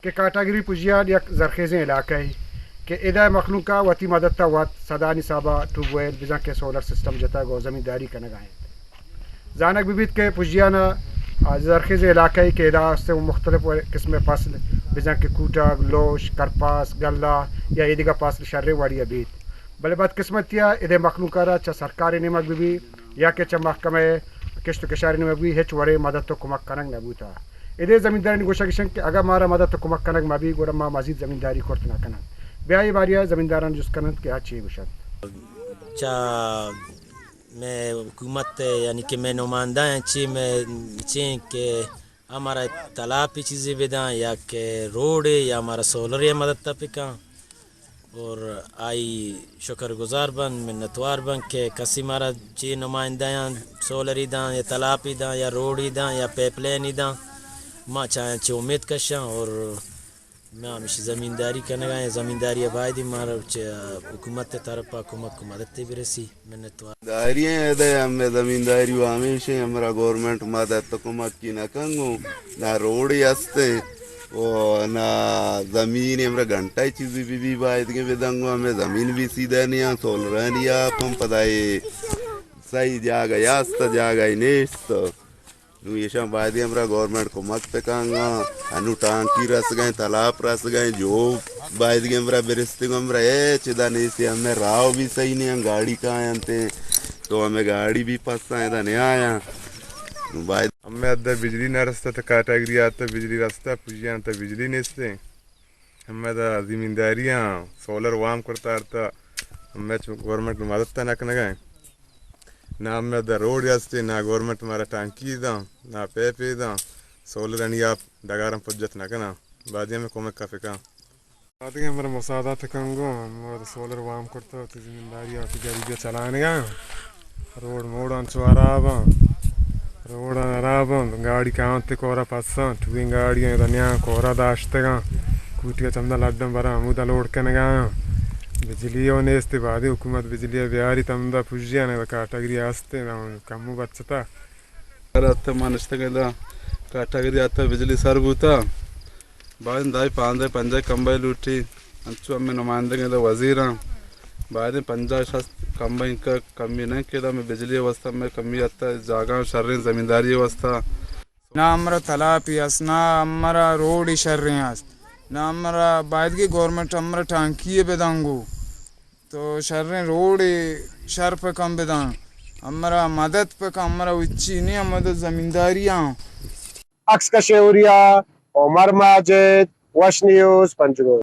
کہ کاٹاگری پژیان یک زرخیزیں علاقہ ای کہ ادا مخلوق ء وتی مدد ء وت سدانی حساب ء ٹیوب ویل بزاں کہ سولر سسٹم جتگ ء زمینداری کنگ ء انت۔ زانگ بہ بیت کہ پژیان ء زرخیزیں علاقہ ای کہ ادا است مختلف قسم فصل بزاں کہ کوٹگ، لوش، کرپاس، گلہ یا ایدگہ فصل شریں وڑی ء بیت، بلے بدقسمتی ء ادے مخلوق ء را چہ سرکار ء نیمگ بہ بیت یا کہ چہ محکمہ کشت و کشار ء نیمگ بہ بیت، ہچ وڑیں مدد و کمک کنگ نہ بوتگ۔ ادے زمیندارانی گوشگ اش انت کہ اگاں مارا مدد و کمک کنگ مہ بیت، گڑا ما مزید زمینداری کرت نہ کنن۔ بیا اے باریا زمینداران جست کنن کہ آ چے گوشنت۔ چہ مئے حکومت ء، یعنی کہ مئے نمائندہ ایں، چی مئے چی کہ ہمارا تلاپی چیزے بدن یا کہ روڈے یا ہمارا سولرے مدد ء بکن۔ اور آئی شکر گزار بن، منتوار بن کہ کسی مارا چی نمائندہ یاں سولری داں یا تلاپی داں یا روڈی داں یا پیپ لینی داں، ما چاہاں چی امید کشاں۔ اور ما ہمیشی زمینداری کنگا ہیں، زمینداری باید مارا چہ حکومت طرفا کمک و مدد برسی۔ منتوار۔ داری ہیں ادے ہمیں زمینداری و ہمیشہ ہمرا گورنمنٹ مدد تو کمک کی نہ کنگو، نہ روڈی ہستے و نہ زمین ہمرا گھنٹہ چیزی بی بی باید کے بدنگو، ہمیں زمین بھی سیدھا نہیں آں، سولرانی آپ ہم پدا اے صحیح جاگہ یاست، جاگہ ہی نیست۔ نوں ایشاں بایدیں ہمرا گورنمنٹ کمک بکنگاں۔ انوں ٹانکی رسگیں، تلاپ رسگیں، جو بایدگیں ہمرا برستگیں ہمرا ہچ ادا نیستی، ہمیں راہ بھی صحیح نہیں، گاڑی کاینت تو ہمیں گاڑی بھی پساں ادا نیایاں۔ نوں باید ہمیں ادا بجلی نہ رستا، تو کاٹاگری آتا بجلی رستا، پجیان تا بجلی نیستے۔ ہمیں دا زمینداریاں سولر وام کرتا ارتا، ہمیں چو گورنمنٹ مدد تا نہ کنگا۔ نہ ہمیں دا روڈ ہستے، نہ گورنمنٹ مارا ٹانکی داں، نہ پیپے داں، سولرانی آپ ڈگارم پجت نہ کناں۔ بایدیں ہمیں کمک کپکاں۔ بایدیں ہمارا مساعدات کنگو، ہمیں دا سولر وام کرتا، وتی زمینداری آتی غریبی چلائنگا۔ روڈ موڑ انچو ہراب آں، روڈ ہراب آں، گاڑی کانت کورا پساں، ٹوئیں گاڑی ادا نیاں کورا داشتگاں، کوٹی چمدا لڈن براں ہمودا لوڈ کنگا آں۔ بجلی و نیست، بایدیں حکومت بجلی بیاری تمدا پجیان، کاٹاگری ہستے، کمو بچتا۔ رات ما نشتگیں دا کاٹاگری آتا بجلی سر بوتا۔ بایدیں دائی پانزدہ پنجاہ کمبہ لوٹی، انچو ہمیں نمائندگیں دا وزیراں، بایدیں پنجاہ شست کمبہ انکا کمی نہ کہ دا ہمیں بجلی واسطہ ہمیں کمی آتا، جاگہ شریں زمینداری واسطہ۔ نہ ہمرا تلاپی است، نہ ہمرا روڈی شریں است، نہ ہمرا بایدگی گورنمنٹ ہمرا ٹانکی بدنگو۔ تو شریں روڈے شر پہ کم بدان، ہمرا مدد پہ کم، ہمرا ہچی نی، ہمدا زمینداری آں۔ عکس کش اوریا، عمر ماجد، وش نیوز، پنجگور۔